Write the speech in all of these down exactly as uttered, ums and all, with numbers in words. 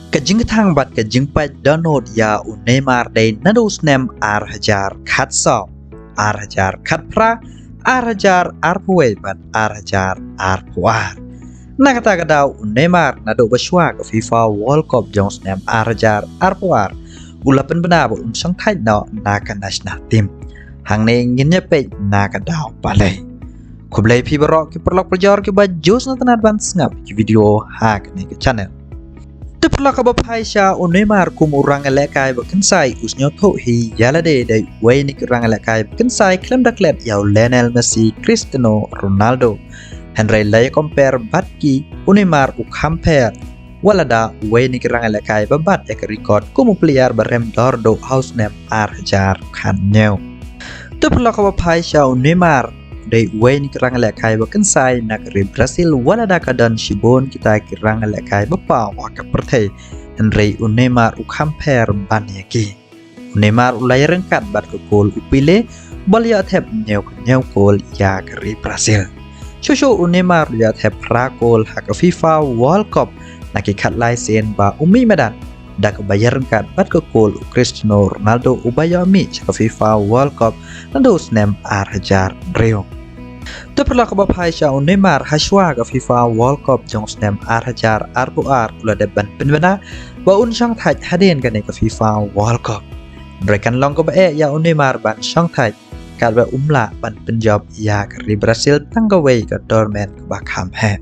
Ka jingkthang bad ka jingpait dohnud ïa u Neymar dei naduh u snem ar hajar khatsaw, ar hajar khatphra, ar hajar arphew wei bad ar hajar arphew ar. Na kata ka daw u Neymar naduh ba shuwa ka FIFA World Cup jong u snem ar hajar arphew ar u la pynbna ba un shongthait noh na ka national team. Hangne ngin ïa peit na ka daw balei. Khublei phi baroh ki paralok parajor kiba ju sngewtynnad ban sngap ki video ha kane ka channel. Te paralok, haba phai sha u Neymar kum u rangïalehkai ba kynsai, u sngewthuh hi ïa lade dei uwei na ki rangïalehkai ba kynsai khlem da klet ïa u Lionel Messi, Cristiano Ronaldo. Hynrei lada compare bad ki, u Neymar u kham pher, wat lada uwei na ki rangïalehkai ba bat ïa ka record kum u player ba rem dor duh ha u snem ar hajar khathynñiew. Te paralok, haba phai sha u Neymar, dei uwei na ki rangïalehkai ba kynsai na ka ri Brazil, wat lada ka don shibun kita ki rangïalehkai ba paw ha ka pyrthei, hynrei u Neymar u kham pher ban ïa ki. U Neymar u la ïaryngkat bad ka kol u Pele ba la ïoh thep hynñiew ka hynñiew kol ïa ka ri Brazil. Shuh shuh u Neymar u la ïoh thep phra kol ha ka FIFA World Cup na ki khatlai sien ba u mih madan, da kaba ïaryngkat bad ka kol u Cristiano Ronaldo uba ïoh mih sha ka FIFA World Cup naduh u snem ar hajar hynriew. Te paralok, haba phai sha u Neymar, ha shuwa ka FIFA World Cup jong u snem ar hajar arphew ar u la dep ban pynbna ba un shongthait hadien kane ka FIFA World Cup. Hynrei kan long kaba eh ïa u Neymar ban shongthait katba um lah ban pynjop ïa ka ri Brazil tang kawei ka tournament kaba kham heh.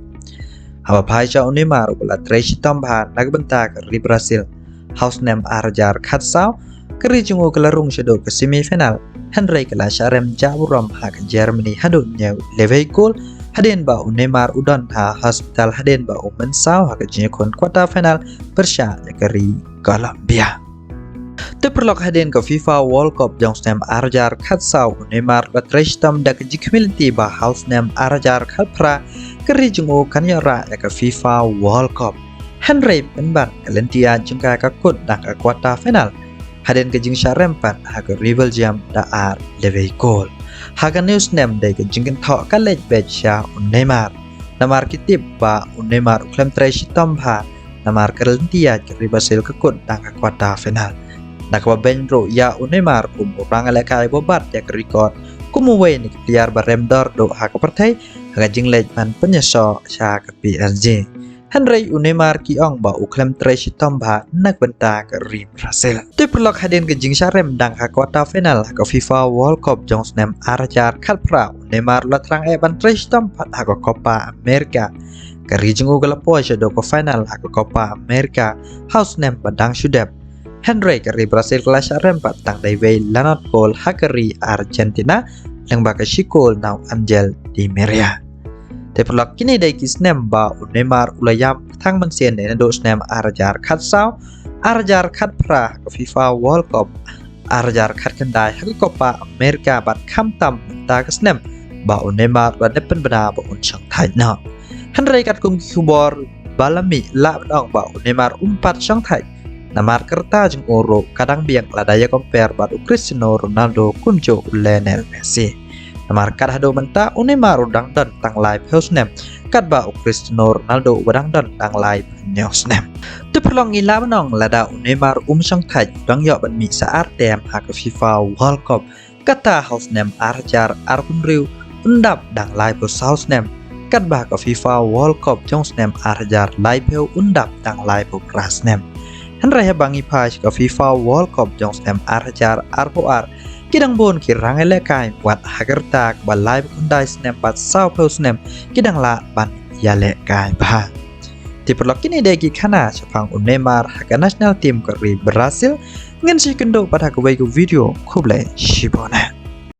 Haba phai sha u Neymar, uba la trei shitom bha na ka bynta ka ri Brazil, ha u snem ar hajar khatsaw, ka ri jong u ka la rung shaduh ka semi final, hynrei ka la shah rem jah burom ha ka Germany haduh hynñiew lewei kol, hadien ba u Neymar u don ha hospital hadien ba u mynsaw ha ka jingïakhun quarter final pyrshah ïa ka ri Colombia. Te paralok, hadien ka FIFA World Cup jong u snem ar hajar khatsaw, u Neymar u la trei shitom da ka jingkhmih lynti ba ha u snem ar hajar khatphra ka ri jong u kan ïoh rah ïa ka FIFA World Cup. Hynrei pynban ka lynti ïaid jong ka ka kut tang ka quarter final, hadien ka jingshah rem pat ha ka ri Belgium da ar lewei kol. Ha kane u snem dei ka jingkynthoh ka leit beit sha u Neymar, namar ki tip ba u Neymar u khlem trei shitom bha, namar ka lynti ïaid ka ri Brazil ka kut tang ka quarter final. Na kaba beiñ ruh ïa u Neymar kum u rangïalehkai ba bat ïa ka record kum uwei na ki player ba rem dor duh ha ka pyrthei, ha ka jingleit ban pynïasoh sha ka P S G. Hynrei u Neymar ki ong ba u khlem trei shitom bha na ka bynta ka ri Brazil. Te paralok, hadien ka jingshah rem tang ha quarter final ha ka FIFA World Cup jong u snem ar hajar khatphra, u Neymar u la thrang eh ban trei shitom pat ha ka Copa America. Ka ri jong u ka la poi shaduh ka final ha ka Copa America ha u snem ba dang shu dep. Hynrei ka ri Brazil ka la shah rem pat tang da iwei lanot kol ha ka ri Argentina, lyngba ka shi kol na u Angel Di Maria. Te paralok, kine dei ki snem ba u Neymar u la ïam kthang mynsiem, dei naduh u snem ar hajar khatsaw, ar hajar khatphra ha ka FIFA World Cup, ar hajar khatkhyndai ha ka Copa America bad khamtam mynta ka snem ba u Neymar u la dep pynbna ba un shongthait noh. Hynrei katkum ki khubor ba la mih, lah ban ong ba u Neymar um pat shongthait, namar ka rta jong u ruh ka dang biang lada ïa compare bad u Cristiano Ronaldo kumjuh u Lionel Messi. Namar kat haduh mynta u Neymar u dang don tang laiphew snem, katba u Cristiano Ronaldo u dang don tang laiphew hynñiew snem. Te paralok, ngi lah ban ong lada u Neymar um shongthait, u dang ïoh ban mih sa ar term ha ka FIFA World Cup. Kata ha u snem ar hajar arphew hynriew un dap tang laiphew saw snem, katba ka FIFA World Cup jong u snem ar hajar laiphew un dap tang laiphew phra snem. Hynrei haba ngi phai sha ka FIFA World Cup jong u snem ar hajar arphew ar, ki dang bun ki rangïalehkai, wat ha ka rta kaba laiphew khyndai snem bad sawphew snem, ki dang lah ban ïalehkai bha. Te paralok, kine dei ki khana shaphang u Neymar ha ka national team ka ri Brazil. Ngin sa ïakynduh pat ha kawei ka video. Khublei shibun eh.